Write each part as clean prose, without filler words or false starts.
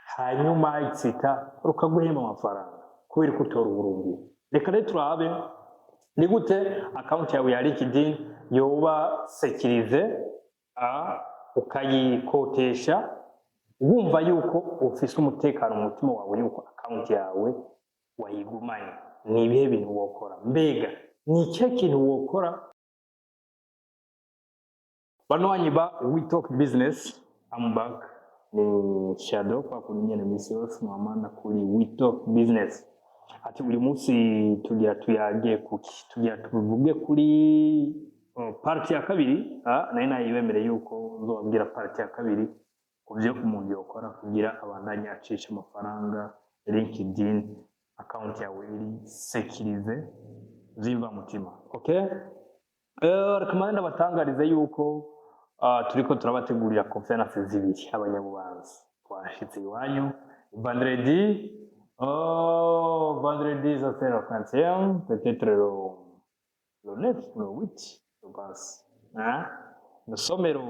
Hanyuma itsita rukaguhemba amafaranga kubera ko utora uburumbiro. Reka rero turabe ni gute account yawe ya LinkedIn yoba sécurisée, ukayikotesha wumva yuko ufise umutekano mu mutima wawe, yuko account yawe wayigumanye. Ni ibihe bintu wokora? Mbega ni ikihe kintu wokora? Banywanyi ba We Talk Business, I'm back. Ni Shadow, kwa kundi nyene misi yose mwamana kuri We Talk Business. Ati uyu munsi tugira tuyage kuki? Tugira tuvuge kuri partie ya kabiri. Nari nayibemereye yuko nzobabwira partie ya kabiri ku byo umuntu yokora kugira abandanye acisha amafaranga LinkedIn, account yawe iri sécurisée vyimva mutima. Okay, reka mbanze ndabatangarize yuko turiko turabategurira conférence zibiri. Abanyabubanza, twashitse iwanyu vendredi. Oh, vendredi, ça c'est le 21, peut-être le 9, le 8, je pense, hein? Nous sommes le 3,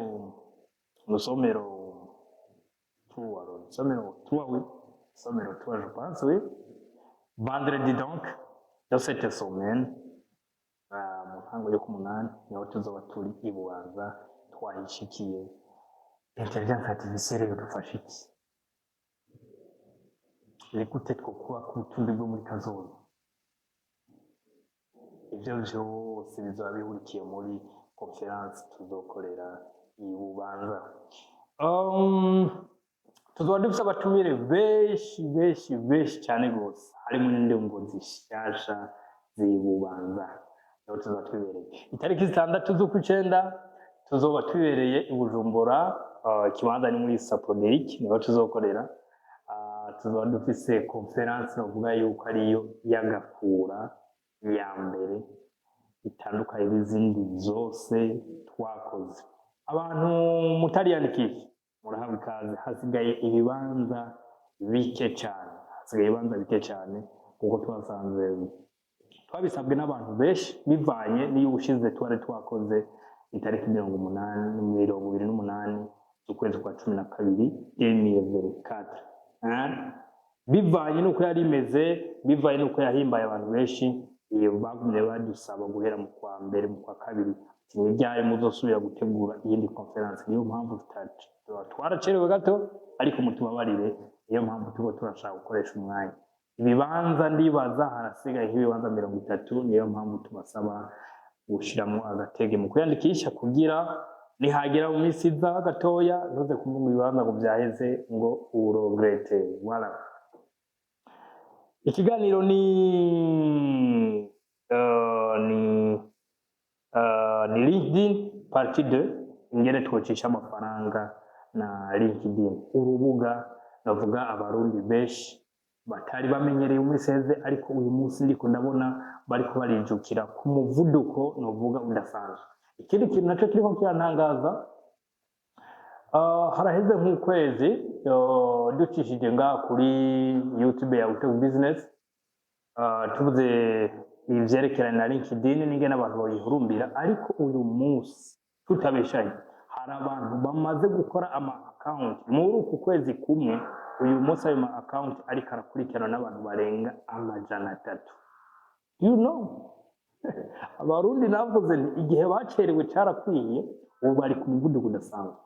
nous sommes le 3, oui, nous sommes le 3, je pense, oui, vendredi donc de cette semaine. Mu ntango yo ku 8 niho tuzoba turi i Bubanza, twahishikiye. Intelligence artificielle yodufasha iki? Ni gute twokubaka ubutunzi bwo muri kazoza? Ivyo vyose bizoba bihurikiye muri conférence tuzokorera i Bubanza. Tuzoba dufise abatumire benshi benshi benshi cyane gose, harimo n'indongozi zishasha z'i Bubanza. Niho tuzoba twibereye itariki 6 z'ukwicenda. Tuzoba twibereye i Bujumbura. Ikibanza ni muri Saproderic, niho tuzokorera. Tuzoba dufise conférence bavuga yuko ariyo y'agakura ya mbere, itandukanye n'izindi zose twakoze. Abantu mutariyandikisha, murahabwa ikaze. Hasigaye ibibanza bike cyane, hasigaye ibibanza bike cyane, kuko twasanze twabisabwe n'abantu benshi bivanye n'iyo ubushize twari twakoze itariki 80, 28 z'ukwezi kwa 12 2024. Bivanye n'uko yari imeze, bivanye n'uko yahimbaye abantu benshi, iyo bagumye badusaba guhera mu kwa mbere, mu kwa kabiri, ati: "Ni ryari muzosubira gutegura iyindi conférence?" Niyo mpamvu twaracerewe gato, ariko mutubabarire. Niyo mpamvu tuba turashaka gukoresha umwanya. Ibibanza, ndibaza harasigaye nk'ibibanza 30. Niyo mpamvu tubasaba gushiramo agatege mu kwiyandikisha, kugira nihagera mu minsi iza gatoya ntuze kumva ibibanza ngo vyaheze, ngo u regrette. Voilà. Ikiganiro ni LinkedIn partie 2, ingene twocisha amafaranga na LinkedIn, urubuga bavuga Abarundi benshi batari bamenyereye muri seze, ariko uyu munsi ndiko ndabona bariko barijukira ku muvuduko novuga udasanzwe. Ikindi kintu naco kiriko kirantangaza, haraheze nk'ukwezi ducishije ngaha kuri YouTube ya We Talk Business, tuvuze ivyerekeranye na LinkedIn n'ingene abantu bayihurumbira, ariko uyu munsi tutabeshanye, hari abantu bamaze gukora ama account muri uku kwezi kumwe. Uyu munsi ayo ma account ariko arakurikirana n'abantu barenga 300. Abarundi navuze nti igihe bacerewe carakwiye, ubu bari ku muvuduko udasanzwe.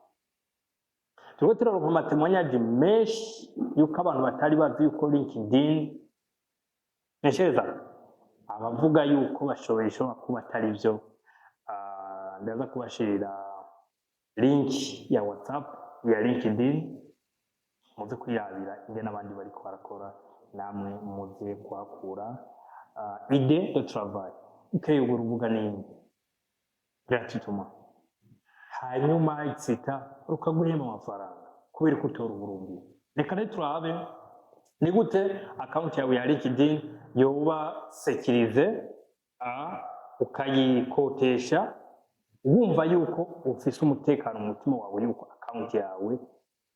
Turiko turaronka ama témoignages menshi yuko abantu batari bazi yuko LinkedIn ntekereza abavuga yuko bashoboye, ishobora kuba atari byo. Ndaza kubashirira link ya WhatsApp ya LinkedIn, muze kwirabira ingene abandi bariko barakora, namwe muze kuhakura idée de travail. Ukeye urwo rubuga ni gratuitement, hanyuma itsita rukaguhemba amafaranga kubera ko utora uburumbiro. Reka rero turabe ni gute account yawe ya LinkedIn yoba sécurisée, ukayikotesha wumva yuko ufise umutekano mu mutima wawe, yuko account yawe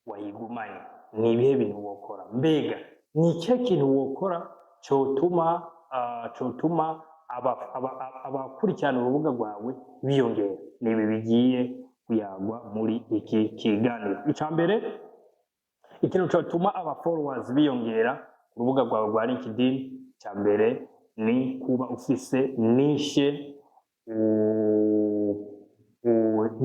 wayigumanye. Ni ibihe bintu wokora? Mbega ni ikihe kintu wokora cotuma abakurikirana urubuga rwawe biyongera? Ni ibi bigiye kuyagwa muri iki kiganiro. Ica mbere, Ikintu cyotuma aba followers biyongera ku rubuga rwawe rwa LinkedIn, cya mbere ni kuba ufise niche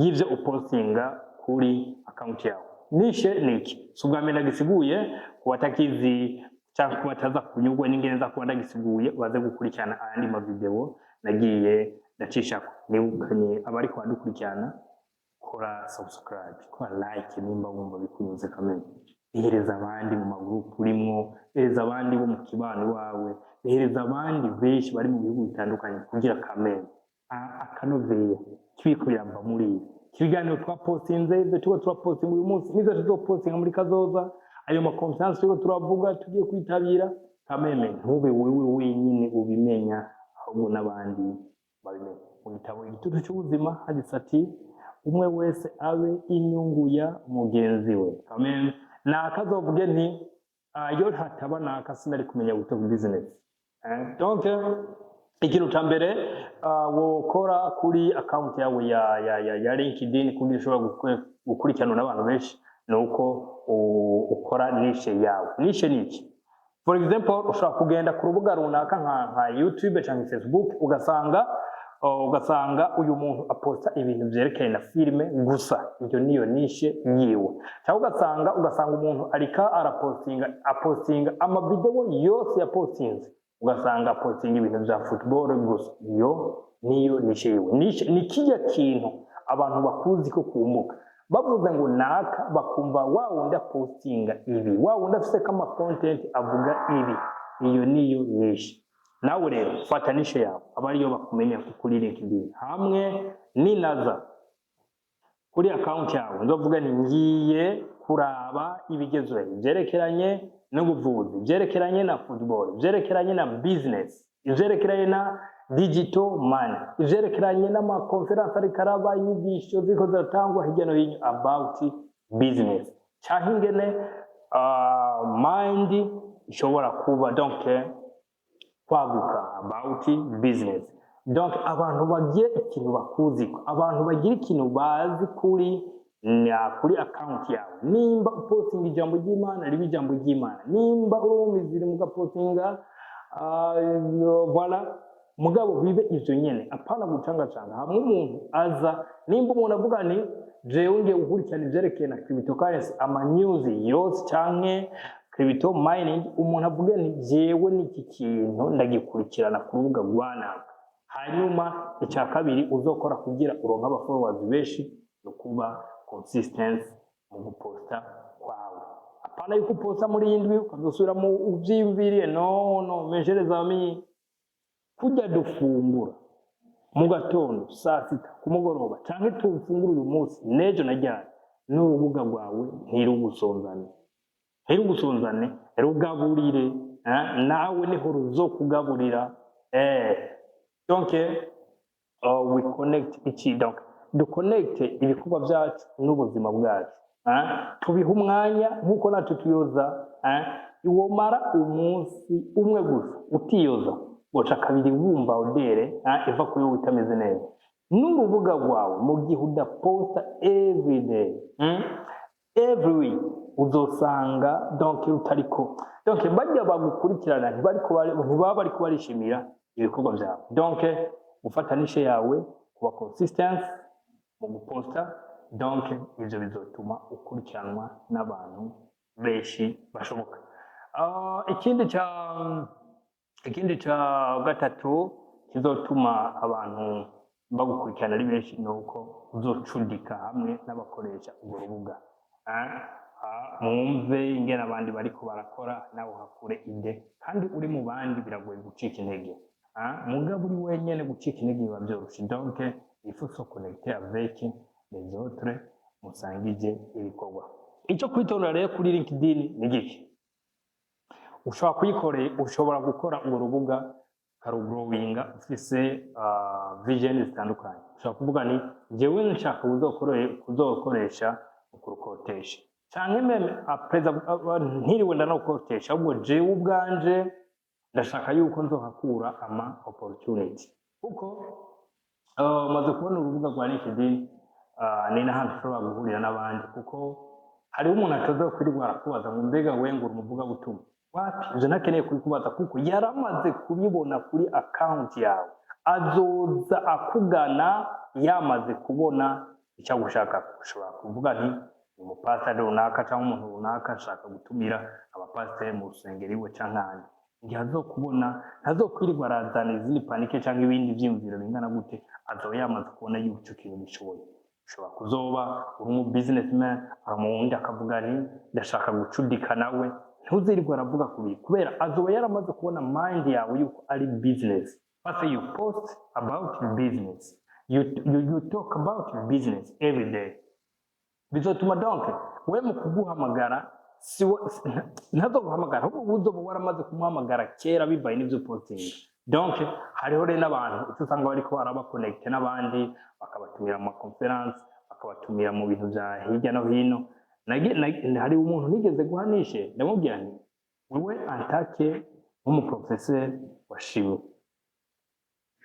y'ivyo upostinga kuri account yawe. Niche ni iki? Si ubwa mbere ndagisiguye. Ku batakizi cyangwa ku bataza kunyurwa n'ingene nza kuba ndagisiguye, baze gukurikirana ayandi mavideo nagiye ndacishako. Nibukanye abariko badukurikirana, kora subscribe, kora like nimba wumva bikunyuze. Kameme bihereza abandi mu magroup urimwo, bihereza abandi bo mu kibano iwawe, bihereza abandi benshi bari mu bihugu bitandukanye, kugira kameme akanovera kibiko birava muri ibi ibiganiro twapostinze, ibyo turiko turapostinga uyu munsi n'ivyo tuzopostinga muri kazoza, ayo maconférence turiko turavuga tugiye kwitabira. Kameme ntube wewe wenyine ubimenya, ahubwo n'abandi babimenya. Mu gitabo Igitutu cy'Ubuzima handitse ati: "Umwe wese abe inyungu ya mugenzi we." Kameme nakazovuge nti: "Ah, iyo hataba naka sinari kumenya gutegura business." Donc ikintu ca mbere wokora kuri account yawe ya LinkedIn kugira ushobora gukurikiranwa n'abantu benshi ni uko ukora niche yawe. Niche ni iki? For example, ushobora kugenda ku rubuga runaka nka YouTube cyangwa Facebook, ugasanga uyu muntu aposta ibintu vyerekeye na filime gusa, iyo niyo niche yiwe. Cyangwa ugasanga umuntu arika arapostinga, apostinga amavideo yose yapostinze, ugasanga apostinga ibintu vya football gusa, iyo niyo niche yiwe. Niche ni kirya kintu abantu bakuzi ko kumbuka bavuze ngo naka, bakumva wa wundi apostinga ibi, wa wundi afise kama content avuga ibi, iyo niyo niche. Nawe rero fata niche yawe, aba ariyo bakumenya kuri LinkedIn. Hamwe ninaza kuri account yawe nzovuga nti: "Ngiye kuraba ibigezweho ivyerekeranye n'ubuvuzi, ivyerekeranye na football, ivyerekeranye na business, ivyerekeranye na digital money, ivyerekeranye n'amaconférence ariko araba, inyigisho ziriko ziratangwa hirya no hino about business, canke ingene mind ishobora kuba, donc kwaguka, about business." Donc abantu bagira ikintu bakuziko, abantu bagira ikintu bazi kuri account yawe. Nimba upostinga ijambo ry'Imana, riba ijambo ry'Imana. Nimba uri umiziri mugapostinga, voilà, mugabo bibe ivyo nyene, apana gucangacanga. Hamwe umuntu aza, nimba umuntu avuga ni: "Jewe ngiye gukurikirana ivyerekeye na cryptocurrency, ama news yose, canke crypto mining," umuntu avuga nti: "Jewe n'iki kintu ndagikurikirana ku rubuga rwa naka." Hanyuma icya kabiri uzokora kugira uronke aba followers benshi ni ukuba consistent mu guposta kwawe. Apana yuko uposta muri iyi ndwi ukazosubira mu uvyiyumviriye. No, no, mes chers amis, kurya dufungura mu gatondo, saa sita, ku mugoroba, canke tufungura uyu munsi n'ejo na ryari, n'urubuga rwawe ntirugusonzane, ntirugusonzane, rugaburire, nawe niho ruzokugaburira. Donc we connect iki, donc duconnect ibikorwa byacu n'ubuzima bwacu, tubiha umwanya nk'uko natwe tuyoza. Iwomara umunsi umwe gusa utiyoza, woca kabiri wumva odeur iva kuri wowe itameze neza. N'urubuga rwawe, mu gihe udaposta every day, every week, uzosanga donc rutariko, donc bajya bagukurikirana ntibaba bariko barishimira ibikorwa byawe. Donc gufata niche yawe, kuba consistent mu guposta, donc ivyo bizotuma ukurikiranwa n'abantu benshi bashoboka. Ikindi ca gatatu kizotuma abantu bagukurikirana ari benshi ni uko uzocudika hamwe n'abakoresha urwo rubuga. Mwumve ingene abandi bariko barakora, nawe uhakure idée. Kandi uri mu bandi biragoye gucika intege. Mugabo uri wenyene gucika intege biba vyoroshe. Donc il faut se connecter avec les autres musangije ibikorwa. Ico kwitondera rero kuri LinkedIn ni giki? Ushobora kuyikore, ushobora gukora urwo rubuga ukarugrowinga ufise vision zitandukanye. Ushobora kuvuga ni: "Jewe nshaka kuzokoresha mu kurukotesha, canke même après ntiriwe ndanokotesha, ahubwo jewe ubwanje ndashaka yuko nzohakura ama opportunity." Kuko maze kubona urubuga rwa LinkedIn ni n'ahantu ushobora guhurira n'abandi, kuko Hariho umuntu ataza kwirirwa arakubaza ngo: "Mbega we, ngo uri umuvugabutumwa wapi?" Ivyo ntakeneye kubikubaza kuko yaramaze kubibona kuri account yawe. Azoza akugana yamaze kubona icyo agushaka. Ushobora kuvuga nti: "Umupasiteri runaka cyangwa umuntu runaka, nshaka gutumira abapasiteri mu rusengero iwe cyangwa ahandi." Igihe azokubona, ntazokwirirwa arazana izindi panique cyangwa ibindi vyiyumviro bingana gute. Azoba yamaze kubona yuko ico kintu gishoboye. Ushobora kuzoba uri umu businessman, wundi akavuga nti: "Ndashaka gucudika nawe." Ntuzirirwa aravuga kubiri kubera azoba yaramaze kubona mind yawe yuko ari business. First you post about business, you talk about business every day. Bizotuma donc we mu kuguhamagara si ntazoguhamagara, ahubwo uzoba waramaze kumuhamagara kera bivaye n'ivyo posting. Donc hariho rero n'abantu icyo usanga bariko barabaconnecte n'abandi, bakabatumira mu maconférence, bakabatumira mu bintu vya hirya no hino. Hari umuntu nigeze guhanishe, ndamubwira nti: "Wewe en tant que nk'umuprofesseur wa chimie,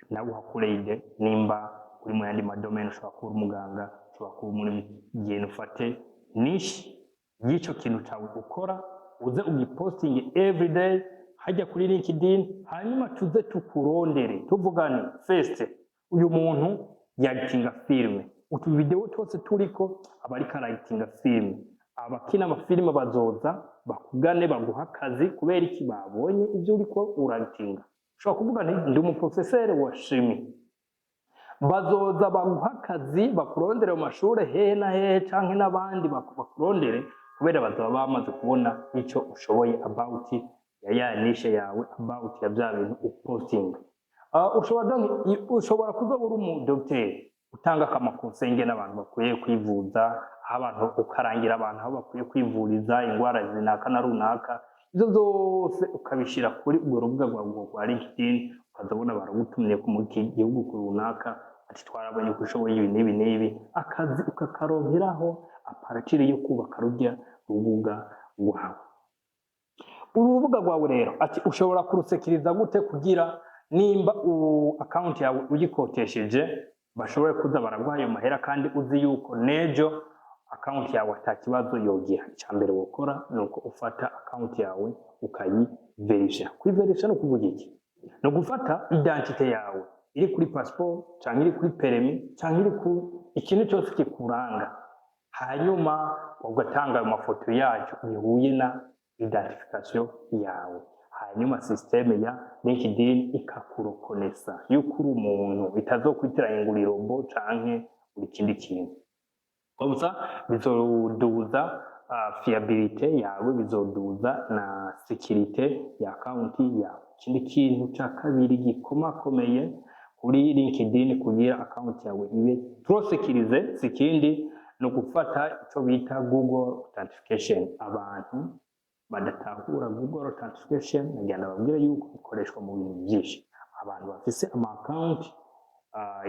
nawe uhakureye, nimba uri mu yandi madomaine, ushobora kuba uri umuganga, ushobora kuba muri genda ufate niche y'icyo kintu cyawe ukora, uze ugipostinge everyday hajya kuri LinkedIn, hanyuma tuze tukurondere, tuvugane first: uyu muntu yagitinga filime, utu video twose turiko aba ariko aragitinga filime." Abakina amafilime bazoza bakugane, baguha akazi. Kubera iki? Babonye ibyo uriko uragitinga. Ushobora kuvuga nti: "Ndi umuprofeseri wa chimie." Bazoza baguha akazi, bakurondere mu mashure hehe na hehe, canke n'abandi bakurondere kubera bazaba bamaze kubona icyo ushoboye about ya niche yawe, about ya bya bintu upostinga. Ushobora donc ushobora kuzoba uri umudokiteri utanga akamaconseil n'abantu bakwiye kwivuza, aho abantu ukarangira abantu aho bakwiye kwivuriza indwara zinaka na runaka. Ibyo byose ukabishyira kuri urwo rubuga rwawe rwa LinkedIn, ukazabona baragutumye ku mu gihugu runaka, ati: "Twarabonye ko ushoboye ibi n'ibi n'ibi." Akazi ukakaronkeraho à partir yo kubaka rujya rubuga rwawe. Uru rubuga rwawe rero, ati ushobora kurusekiriza gute kugira nimba account yawe uyikotesheje bashobore kuza baraguha ayo mahera, kandi uzi yuko nejo account yawe ata kibazo yogira? Icya mbere wokora ni uko ufata account yawe ukayiverisha. Kuyiverisha ni ukuvuga iki? Ni ugufata identité yawe iri kuri passport cyangwa iri kuri permis cyangwa iri ku ikintu cyose kikuranga, hanyuma ugatanga ayo mafoto yacyo bihuye na identification yawe, hanyuma système ya LinkedIn ikakureconnaissa yuko uri umuntu, itazokwitiranya ngo uri robot canke uri ikindi kintu. Comme ça bizoduza fiabilité yawe, bizoduza na sécurité ya account yawe. Ikindi kintu ca kabiri gikomakomeye kuri LinkedIn kugira account yawe ibe trop sécurisée, si ikindi, ni ugufata ico bita Google Authentication. Abantu badatahura Google Authentication, nagira ndababwira yuko ikoreshwa mu bintu byinshi. Abantu bafise ama account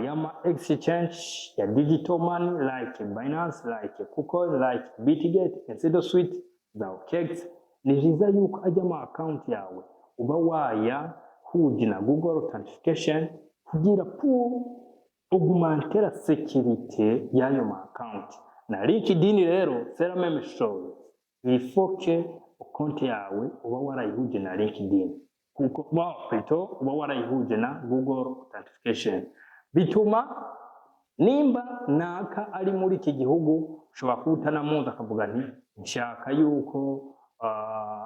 y'ama exchange ya digital money like Binance, like KuCoin, like Bitget, ainsi de suite, za OKX, ni vyiza yuko ajya ama account yawe uba wayahuje na Google Authentication kugira pour augmenter la sécurité y'ayo ma account. Na LinkedIn rero c'est la même chose. Il faut que konti yawe uba warayihuje na LinkedIn, kuko bon, plutôt uba warayihuje na Google Authentication. Bituma nimba naka ari muri iki gihugu, ushobora kuba utanamuzi, akavuga nti: "Nshaka yuko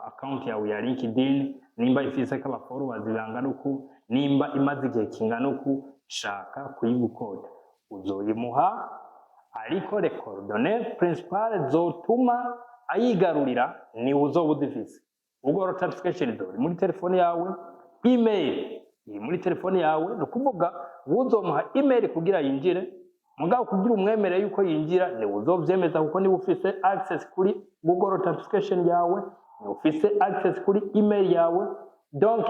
account yawe ya LinkedIn, nimba ifise ko aba followers bangana uku, nimba imaze igihe kingana uku, nshaka kuyigukota." Uzoyimuha, ariko les coordonnées principales zotuma ayigarurira ni uzoba uzifise. Google Authentication iri muri telefone yawe, email iri muri telefone yawe. Ni ukuvuga uzomuha email kugira yinjire, mugabo kugira umwemere yuko yinjira ni uzovyemeza, kuko niba ufise access kuri Google Authentication yawe, ni ufise access kuri email yawe. Donc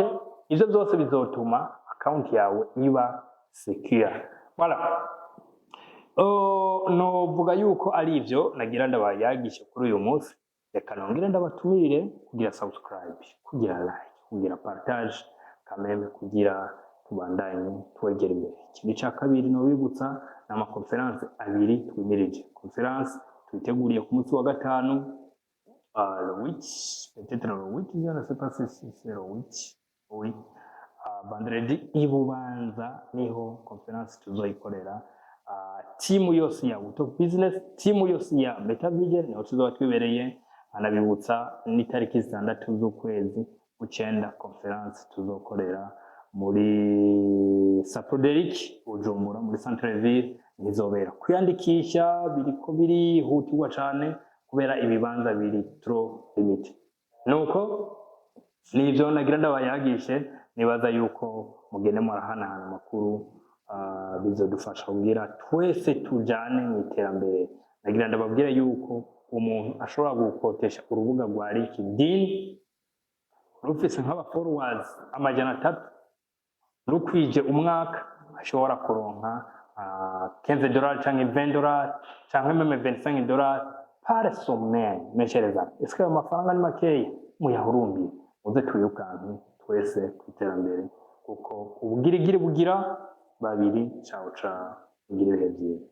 ivyo vyose bizotuma account yawe iba secure. Voilà. Novuga yuko ari ivyo nagira ndabayagishe kuri uyu munsi. Reka nongere ndabatumirire kugira subscribe, kugira like, kugira partage kameme, kugira tubandanye twegera imbere. Ikindi ca kabiri nobibutsa ni amaconférence abiri twimirije. Conférence Twiteguriye ku munsi wa gatanu, le 8, peut-être le 8, je ne sais pas si c'est le 8, oui. Vendredi i Bubanza niho conférence tuzoyikorera. Timu yose ya Talk Business, timu yose ya Meta Vision, niho tuzoba twibereye. Anabibutsa n'itariki 6 z'ukwezi kw'icenda, conférence tuzokorera muri Saproderic Bujumbura, muri Centre Ville ntizobera. Kwiyandikisha biriko birihutirwa cane kubera ibibanza biri trop limité. Nuko nivyo nagira ndabayagishe. Nibaza yuko mugende murahanahana amakuru, bizodufasha kugira twese tujane mu iterambere. Nagira ndababwira yuko umuntu ashobora gukotesha urubuga rwa LinkedIn rufise nk'aba followers 300, rukwije umwaka, ashobora kuronka $15 canke $20 canke même $25 par semaine. Meshereza, ese ayo mafaranga ni makeya? Muyahurumbire, muze twirukanke twese ku iterambere, kuko ubugirigiri bugira babiri. Ciao ciao, mugire ibihe vyiza.